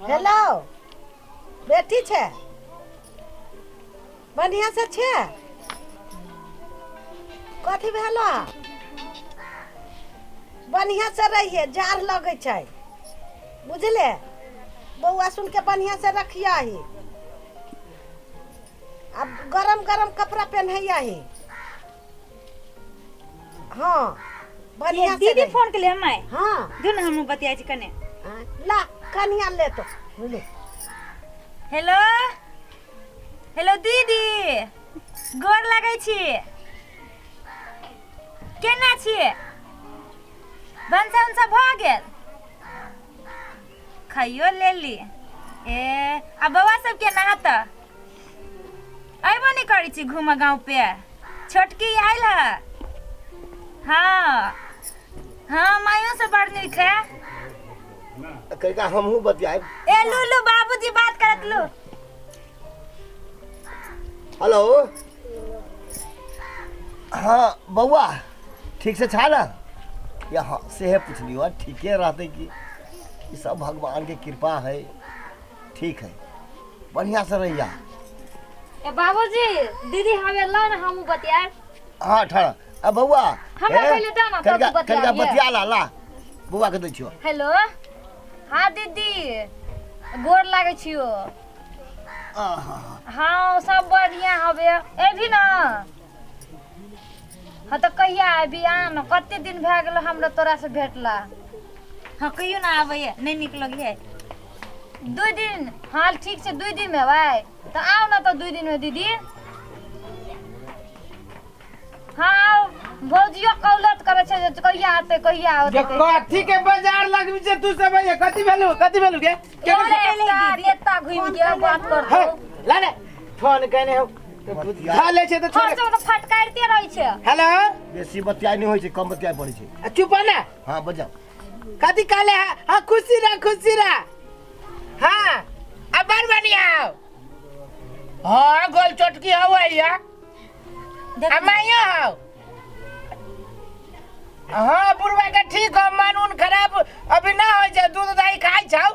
Hello बेटी छै बढ़िआँ से छै कथी भेलो बढ़िआँ से रहिए जाड़ लगै छै बुझले बौआ सुन के बढ़िआँ से रखियही आ गरम गरम कपड़ा पहनैयही हाँ बढ़िया से दीदी रही। फोन केले माय हाँ दू ने हमहूँ बतियाइ छी कने हाँ, ला कनिया ले तो ले हेलो हेलो दीदी गोर लगै छी केना छियै भनसा उनसा भऽ गेल खाइयो लेली ए आ बौआ सब केना हत अयबो नहि करै छी घूमऽ गाँव पे छोटकी आयल है हाँ हाँ मायो सब बड़ नीक है कनिका हमहूँ बतियाएब ए लू लू बाबूजी बात करत लू हेलो हाँ बौआ ठीक से छा ना या हाँ सेहे पुछलियो ठीके रहते कि ई सब भगवान के कृपा है ठीक है बढ़िया से रहिया ए बाबूजी दीदी हमे ला ना हमहूँ बतियाएब हाँ ठहरा अब बौआ हमरा ए, पहिले दे ना, तब कनिका तू बतिया कनिका लिए। बतिया ला ला बौआ के दै छियो हेलो हाँ दीदी गोर लागै छियो आहा, हाँ सब बढ़िया हवे अबी ना हाँ तऽ कहिया अबी आ न कते दिन भए गेल हमरा तोरा से भेटला हाँ कहियो ना आबैया नहीं नीक लगैया 2 दिन हाँ ठीक छै 2 दिन में अबै तऽ आउ ने तऽ 2 दिन में दीदी हाँ आउ भौजियो कौलत करै छै जे कहिया आते कहिया जे औते कथी के बाजार लगबी छै तू सब ये कथी भेलू कथी भेलू गे के नेता घुमि के बात हे करतौ ला ने फोन केने हो बतिया। खा ले छै तऽ छोड़ हर समय तऽ फटकारिते रहै छै हेलो बेसी बतियाइ नहि होइ छै कम बतियाइ पड़ै छै आ चुप ना हाँ बजाओ कथी कहले है हाँ खुशी रह खुशी रह हाँ अब बड़ बढ़िया हो हाँ गोल चोटकी हो भैया देख माइयो हो हाँ बुढ़वा के ठीक हो मन उन खराब अभी ना हो जाए दूध दही खाई छौ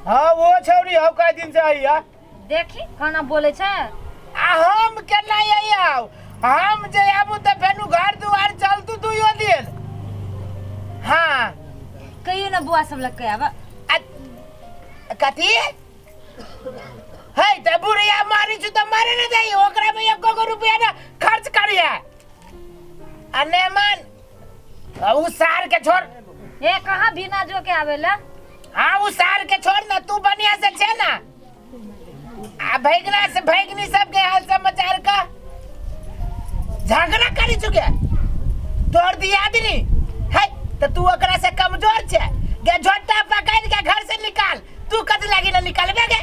हाँ वो छौरी हो कई दिन से आई है देखी खाना बोले छै आ हम केना आई आउ हम जे आबू तऽ फेनु घर दुआर चलतू दुइयो दिन हाँ कहियो ना बुआ सब लग के आबा आ कथी है तऽ बुढ़िया मारी छु तऽ मारे ने दही ओकरा में एको गो रुपया ना खर्च करिया आ ने मान आ उ सार के छोड़ ए कहाँ बिना जो के आवेला हाँ उ सार के छोड़ ना तू बढ़िया से छे ना आ भैगना से भैगनी सबके हाल समाचार का झगड़ा करी चुके तोर दियादनी है तो तू ओकरा से कमजोर छे गे झोटा पकड़ के घर से निकाल तू कथी लागी ना निकलबे गे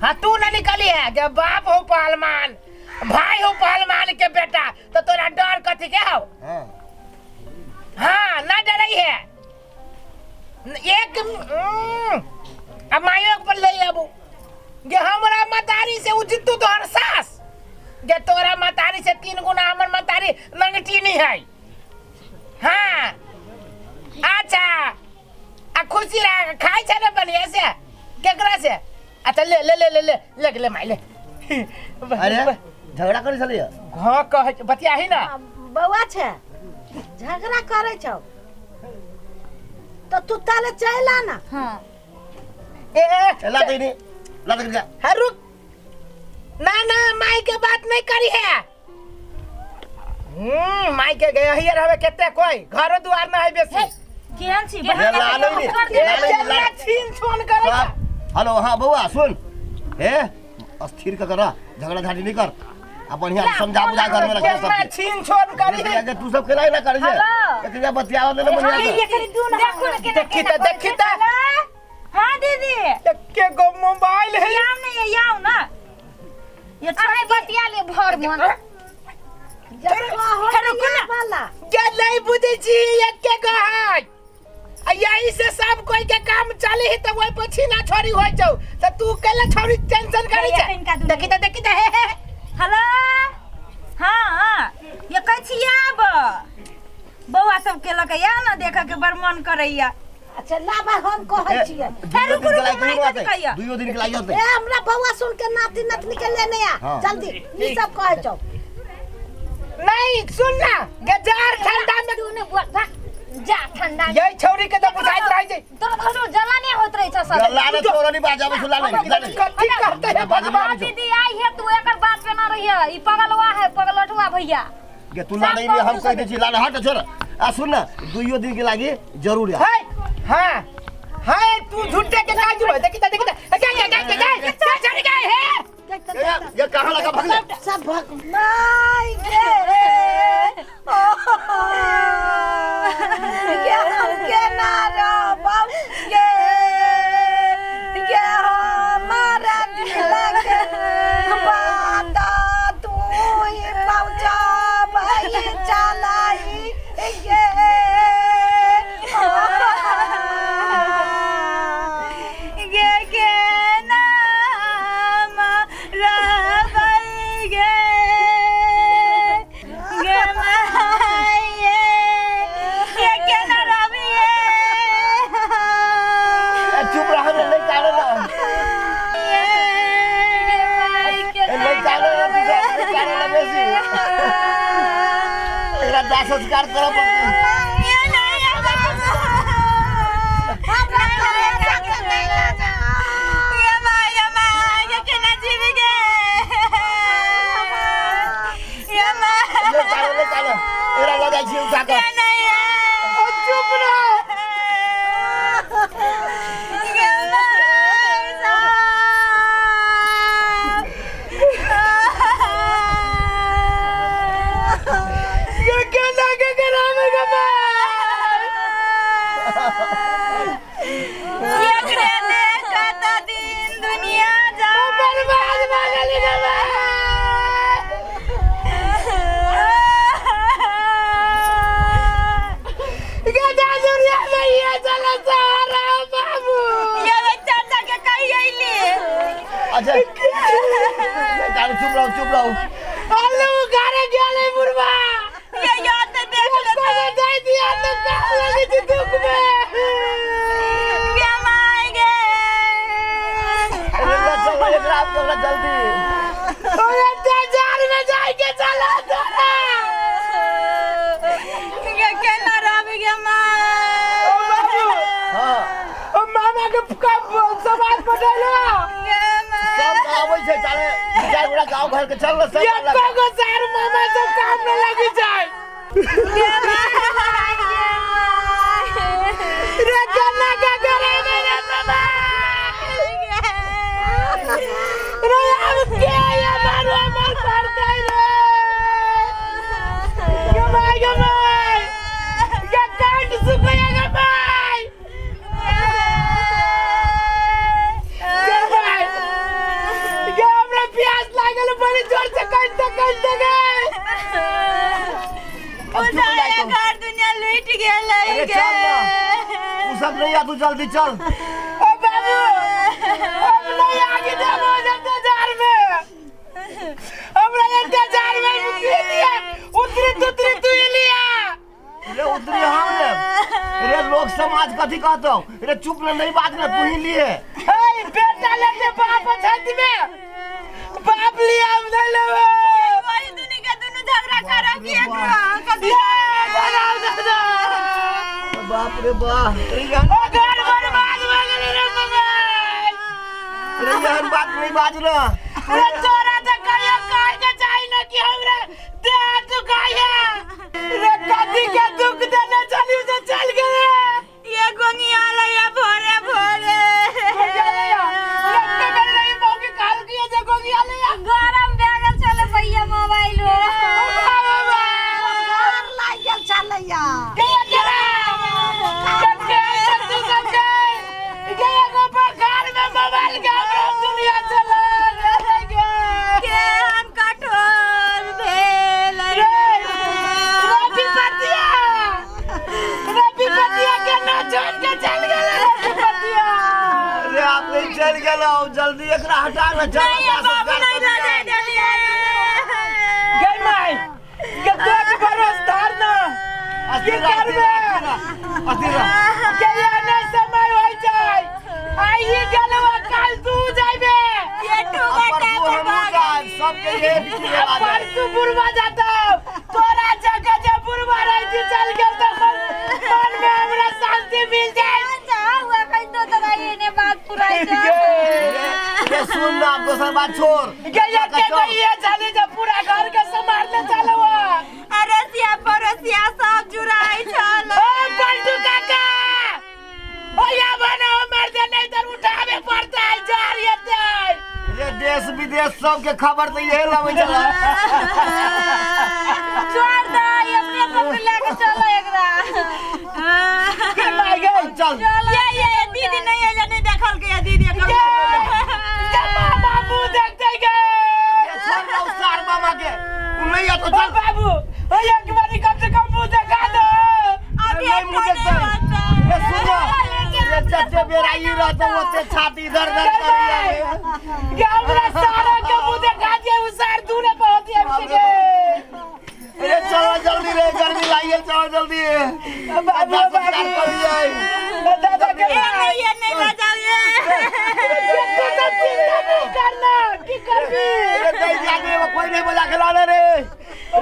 हाँ तू ना निकली है गे बाप हो पहलवान भाई हो पहलवान के बेटा तो तोरा डर कथी के हो हाँ हाँ ना डरई है एक अब मायो पर ले आबू गे हमरा मतारी से उचित तू तोहर सास गे तोरा मतारी से 3 गुना हमर मतारी नंगटी नहीं है हाँ अच्छा आ खुशी रह खाई छे ना बढ़िया से केकरा से अच्छा ले ले ले ले ले ले ले माई ले अरे झगड़ा करै छलैया हाँ कह बतिया ही ना बौआ छै झगड़ा करै छौ तऽ तू ताले चलि आ ना हाँ ए ए, ला दै ला दै जा हाँ रुक ना ना माई के बात नहीं करी है माई के गया ही रहबे केते कोई घरो द्वार ना है बेसी केहन छी ला ला लै रे ए ला लै ला चलना छीन छोन करे साहब, हेलो हाँ बौआ सुन ए अस्थिर कर रह झगड़ा झाटी नहीं कर आ बढ़िया से समझा बुझा घर में रख केना सबके छीन छोन करी एकरा के तू सब केना ना करे छे हेलो। एकरा बतियाव दे ना बढ़िया से ये दू ना देखू ने केना देखी त देखी त हाँ दीदी एके गो मोबाइल है याव नहीं ये याव ना ये अहाँ बतिया ले भर मन जब कहो रुको ना। वाला के नहीं बुझे छी एके गो है आ यही से सब कोई के काम चले ही तो वही पर छीना छोरी हो जाऊ त तू केला छोरी टेंशन करी ये छे कनिका दूर देखी त देखी त हे हे हे। हेलो हाँ ये कहै छी आब बौआ सब के लऽ के या ना देखऽ के बड़ मन करैया अच्छा लाबा हम कहै छियै। दुइयो रुकू, दिन के रुकू, लागि माय होतै, कथी कहिया? दुइयो दिन के लागि होतै। ए हमरा बौआ सुन के नाती नतनी के लेने आ। हाँ। जल्दी ई सब कहै छौ। नहीं सुन ना गजार ठंडा में तू ने बुआ भाग जा ठंडा में। यही छौरी के तो बुझाइत रहै छै। तोरा घरो जला नहीं होइत रहै छ सब। ला ने तोरा नहीं बाजाबे छु, ला नहीं, ला नहीं। कथी कहते है भगवान? दीदी आई है तू एकर बात पे ना रही है, ई पगलवा है पगलठुआ भैया। गे तू ला नहीं, हम कह दै छी, ला ने हट छोड़। आ सुन ना दुइयो दिन के लागि जरूर आ। है हां है तू झूठे के काज जुबे देखी त देखी त क्या क्या क्या क्या क्या चढ़ गए है। देख त, ये देख त। ये कहाँ लगा भगले? सब भग माय गे ओ गे हम के ना रहब गे, गे हमारा दिल के बात तू ही पहुँचाबई चलाई गे। गे के नाम रहबै गे, गे माये ये के ना रहबिए। ए, चुप रह रे, नहीं काले ना। ए, नहीं काले ना तू सब, नहीं काले ना बेसी। एकरा दाह संस्कार करऽ पड़तै। ये नहीं हमरा करेजा के नहीं लगा। ये माँ ये माँ ये केना जीवी गे ये माँ। नहीं काले, नहीं काले। एकरा लऽ जाइ छी उठा कऽ। ये नहीं ओ चुप रह। गे माय साहब। ये केना के करावे के बा एकरे देखत दिन दुनिया जा बर्बाद भऽ गेली रे बा। गदा दुनिया में ये चला सहारा बाबू। ये चाचा के कही अइली। अच्छा नहीं काले, चुप रहो चुप रहो। आलू घरे गेले बुढ़वा। ये याद से देख लेते। कोनो दे दिया तो का लगे छै दुख में। गे my गे। अरे ला चल एकरा आप चल जल्दी। ओ इंतजार में जाय के चला तोरा। गे केना रहबी गे my. ओ बाबू हाँ ओ मामा के कब समाज पटेलो। गे my. सब आबै छै चले चार गोटा गाँव घर के चल ना सब ये लगा। कगो सार मामा सब काम न लगी जाए। गे my गे my. रे गन्ना का करे मेरे मामा। रे अब के ये मारो मार करते रे। गमाय गमाय ये कांड सुखया गमाय गमाय ये हमरा प्यास लागल बड़ी जोर से कांटते कांटते गए। अब चुप हो जाइ तू। घर दुनिया लूट गेल अरे चल ना। उ सब नहीं आ तू जल्दी चल। ओ बाबू हम नहीं आगे देबो इंतजार में। हमरा इंतजार में मुक्ति दिया उतरी तुतरी तू ही लिया। रे उतरी हम रे। रे लोग समाज कथी कहतो? रे चुप ना नहीं बात ना तू ही लिए। हे बेटा लेते बाप छाती में बाप लिया हम नहीं लेबो। वही दुनी के दुनु झगड़ा करब कि एकरा कथी। ये दादा दादा बाप रे बाप। रे यहन ओ घर बर्बाद भऽ गेलै रे मम्मी। रे यहन बात नहीं बाज ना। रे तोरा तऽ कहियो कह के चाही न कि हमरा देह दुखाइया। रे कथी के दुख देने चली से चल गेलै। ये गोंगिया लैया भोरे भोरे। गोंगिया लैया लड़के मेरे नहीं मौके काल किया जे गोंगिया लैया। गरम भए गेल छलै भैया मोबाइल। बाबा बुखार लागि गेल छलैया। गया केरा सबके तू सबके गया को बखार में मोबाइल के हमरा दुनिया चला रे गे। केहन कठोर भेल रे रवि पतिया रवि पतिया के ना छोड़ के चल गेल रवि पतिया। रे आप नहीं चल गेलो जल्दी एकरा हटा ना चल। नहीं बाबू नहीं लऽ जाय देलियै। गई माई के तो भरोस धार ना अस्थिर की करबे? अस्थिर के ये नहीं सुन ना, दोसर बात छोड़। गे एके गो ये चले जे पूरा घर के संभालने चलो। अरसिया पड़ोसिया सब जुड़ाइ छल। ओ पलटू काका, ओ या बना मर दे, नहीं तर उठावे पड़ता है जा रही है। ये देश विदेश सबके खबर तो यही लबै छला। छोड़ दे, अपने सब के लेके चलो एकरा। के माय गई। चल। ये दीदी नहीं आइले, नहीं देखल के दीदी एकर। के माँ बाबू देखते गए। ये छोड़ ना उस सार मामा के, उ नहीं है तो ओ चल। बाबू, ओ एक बारी कम से कम मुंह देखा दो। अभी नहीं मुंह देखता। ये सुन ना, ये चचे बेरा ई रहता ओते छाती इधर उधर करी है। के हमरा सारा के मुंह देखा दिए, उ सार दूरे बहुत ही हमसे के। अरे चलो जल्दी रे, गर्मी लाइए, चलो जल्दी। बाबू बाबू दादा के ये नहीं, ये नहीं बचाओ ये। ये तो सब चिंता नहीं करना की करबी। अरे नहीं जाने वो कोई नहीं बजा के लाने रे।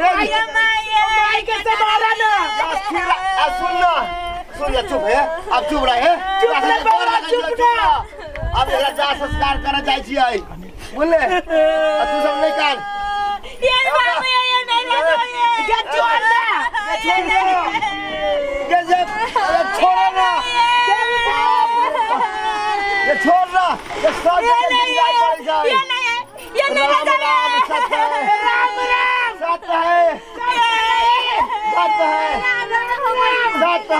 रे ये माँ ये माई के संभाला ना। फिर आ सुन ना, सुन ले, चुप है अब, चुप रहे है। चुप रे बाबा, चुप ना। अब एकरा जा संस्कार करे जाइ छियै, बुझले? आ तू सब नहीं कर। ये बाबू ये नहीं बचाओ ये। के छोड़ ना। ये छोड़ ना, ये जब अरे छोड़ो ना, ये छोड़ ना, ये सब ये जगह नहीं जिंदा पड़ जाए। ये नहीं, ये नहीं राम बचाओ राम ये। सत्य है, राम राम सत्य है, सत्य है, सत्य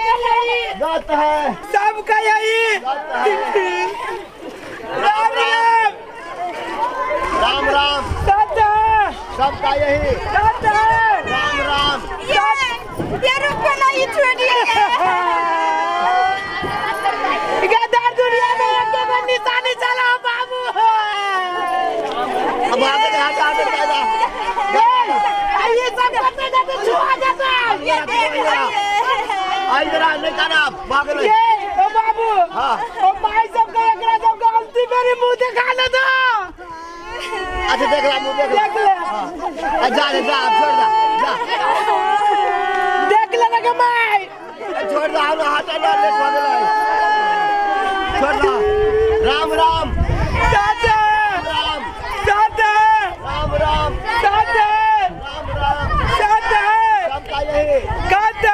है, सत्य है, सबका यही। सत्य है। राम राम राम राम सत्य है, सबका यही। सत्य है। राम राम। ये रुको ना, ये छोड़िए। गदर दुनिया में एक के निशानी चला बाबू। अब आगे जा जा जा जा। ये सब करते जाते छुआ जाता। ये देख आई जरा नहीं करना, भाग ले। ये ओ बाबू। हाँ। ओ भाई सब का एकरा सब गलती मेरी मुंह दिखा ले दो। अच्छा देख ला, मुंह देख ला। देख ले। आ जा जा, अब छोड़ जा जा, देख ले ना माई। छोड़ जा, हम हाथ ना ले, भाग ले, छोड़ जा। राम राम सत्य राम सत्य राम राम सत्य राम राम सत्य सबका यही, सत्य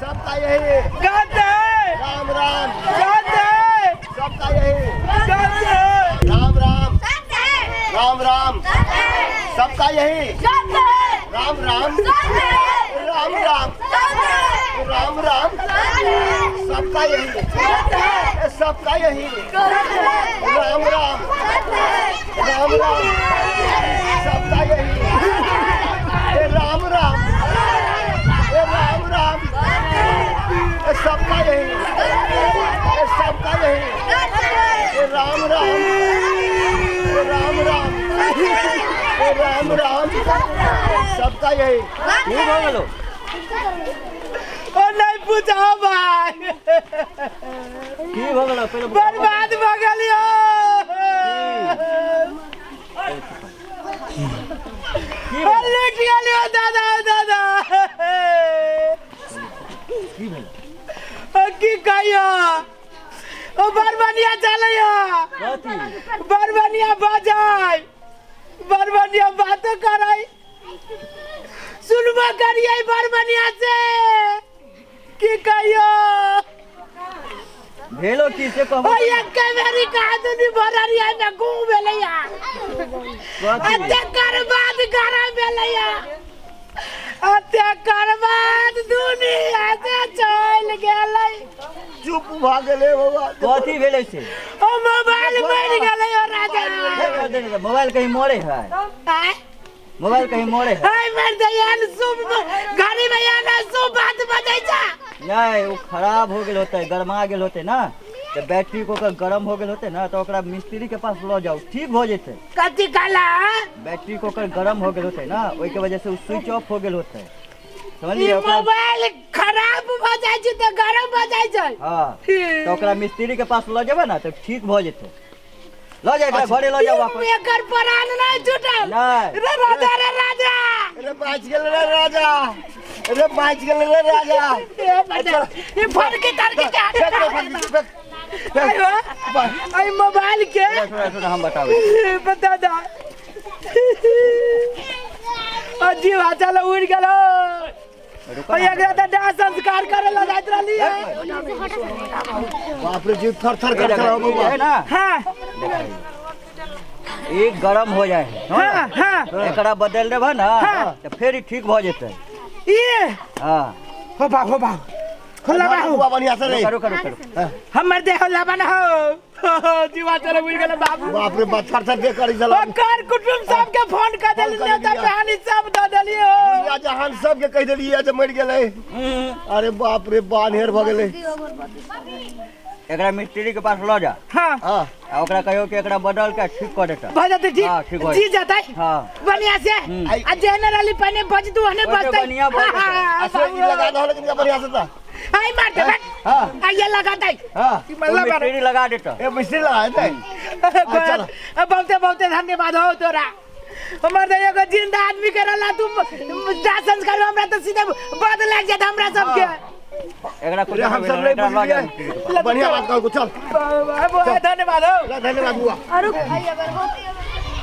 सबका यही। सत्य राम राम सत्य सबका यही। सत्य राम राम राम राम सबका यही। राम राम राम राम राम राम सबका यही, सबका यही। राम राम राम राम सबका यही। ए राम राम, ए राम राम, ए सबका यही, ए सबका यही। ए राम राम, ए राम राम, ए राम राम सबका यही। की भऽ गेलो? ओ नहीं पूछो भाई। की भऽ गेलो पहिले? बर्बाद भऽ गेलियो। ओ लूट गेलियो दादा दादा। की भेल? ओ की कहियो, ओ बरबनिया चलैया। कथी? बरबनिया बजाय, बरबनिया बातो करै, सुनबो करियै बरबनिया से। की कहियो? भेलो की से कहबो? ओ एके बेरी कहा दुनी भररिया में गुम भेलैया। कथी? अतेकर बाद गरम भेलैया, अतेकर बाद दुनिया से चलि गेलै। चुप भऽ गेलै बौआ। कथी भेलै से? ओ मोबाइल मरि गेलै ओ राजा। मोबाइल कहीं मरे है? आँय? मोबाइल कहीं मरे है? हाय मर दयाल शुभ घड़ी में आना शुभ बात बजै छ। नहीं, वो खराब हो गेल होते, गरमा गेल होते ना, तऽ बैटरी को ओकर गरम हो गेल होते ना, तऽ ओकरा मिस्त्री के पास लऽ जाउ, ठीक भऽ जेतै। कथी कहला? बैटरी को ओकर गरम हो गेल होते ना, ओहिके वजह से उ स्विच ऑफ हो गेल होते, समझलियै? ई ओकरा मोबाइल खराब भऽ जाइ छै तऽ गरम भऽ जाइ छै। हाँ, तऽ ओकरा मिस्त्री के पास लऽ जेबै ना तऽ ठीक भऽ जेतै। लऽ जाए एकरा घरे लऽ जाउ वापस। एकर प्राण नहीं छूटल। नहीं। रे राजा, रे राजा, अरे बाँचि गेल रे राजा, अरे बाँचि गेल रे राजा। ए बजा, ई फड़की तड़की के हाथ फेंक दे, फड़की, फेंक, फेंक। आयो। एहि मोबाइल के थोड़ा थोड़ा हम बताबै बता दा अजीब चल उड़ गेलो। रुको। ओ एकरा तऽ दाह संस्कार करे ला जाइत रहली है। बाप रे, जीव थर थर कर चला बउआ। है ना? हाँ। ई गरम हो जाए है। हाँ हाँ। एकरा बदल देबह ना हाँ। तऽ फेर ई ठीक भऽ जेतै। ई हाँ। हो बा, हो बा, हो लबा हो। बउआ बढ़िया से रही। रुको रुको रुको रुको। हमर देह लबा न हो, जीवा चल उड़ गेल बाबू। बाप रे बाप, थर थर दे करी चला। ओ कर कुटुंब सबके फोन कर देली, फोन कर नेता देलियै। पहानी सब दऽ देली हो। दुनिया जहान सबके कहि देलियै जे मरि गेलै। अरे बाप रे, बान्हेर भऽ गेलै। एकरा मिस्त्री के पास लऽ जा। हाँ। हाँ। आ ओकरा कहियो कि एकरा बदल के ठीक कऽ देता। भऽ जेतै ठीक? हाँ, ठीक हो जी जेतै। हाँ। बढ़िया से आ जेहने रहली पहिने बजतू ओहने ओते बजतै। बढ़िया भऽ जेतै। हाँ, आ से ई लगा दहो लेकिन बढ़िया से तऽ। आई मार दे। हाँ। आई ये लगा दे। हाँ। ई ओ मल्ला बार। मिस्त्री लगा देता। ए मिस्त्री लगा देतै। चल। बहुते बहुते धन्यवाद हो तोरा। हमर तऽ एगो जिंदा आदमी के रहला तू दाह संस्कार में हमरा तऽ सीधे बद लागि जात हमरा सबके। एकरा कुछ रे हम सब नहीं एकरा लऽ जा बुझलियै। मिस्त्री के पास। बढ़िया बात कहलको, चल। धन्यवाद हो। धन्यवाद बुआ। अरे भाई, अगरबत्ती।